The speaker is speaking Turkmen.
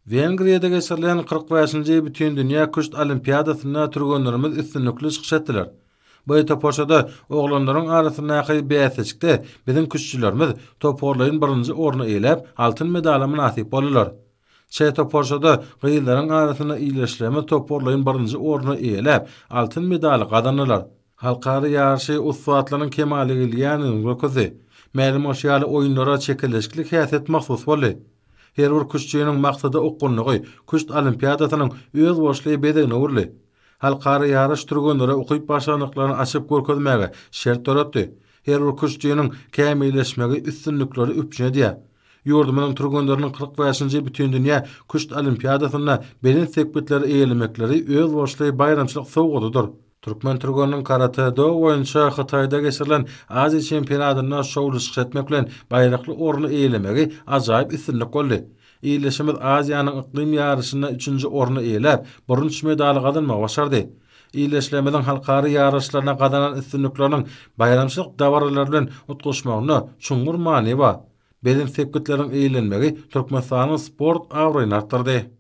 Wengriýada geçirilen 45-nji Bütindünýä küşt olimpiadasynda türgenlerimiz üstünlikli çykyş etdiler. Bu toparçada oglanlaryň arasyndaky bäsleşikde biziň küştçülerimiz toparlaýyn birinji orny eýeläp, altyn medala mynasyp boldular. Ç toparçada gyzlaryň arasynda ildeşlerimiz toparlaýyn birinji orny eýeläp, altyn medaly gazandylar. Halkara ýaryşy ussatlaryň kemala gelýändigini görkezdi. Mälim bolşy ýaly, oýunlara çekeleşikli häsiýet mahsus boldy. Her bir küştçiniň maksada okgunlygy küşt olimpiadasynyň özboluşly bezegine öwrüldi. Halkara ýaryş türgenlere ukyp-başarnyklaryny açyp görkezmäge şert döretdi. Her bir küştçiniň kämilleşmegi üstünlikleri üpjün edýär. Ýurdumyzyň türgenleriniň 45-nji Bütindünýä küşt olimpiadasynda belent sepgitleri eýelemekleri özboluşly baýramçylyk sowgadydyr. Türkmen türgeniniň karate-do boýunça Hytaýda geçirilen Aziýa çempionatynda şowly çykyş etmek bilen baýrakly orny eýelemegi ajaýyp üstünlik boldy. Ildeşimiz Aziýanyň yklym ýaryşynda üçünji orny eýeläp, bürünç medaly gazanmagy başardy. Ildeşlerimiziň halkara ýaryşlarynda gazanan üstünlikleriniň baýramçylyk dabaralary bilen utgaşmagynda çuňňur many bar. Belent sepgitleriň eýelenmegi Türkmenistanyň sport abraýyny artdyrdy.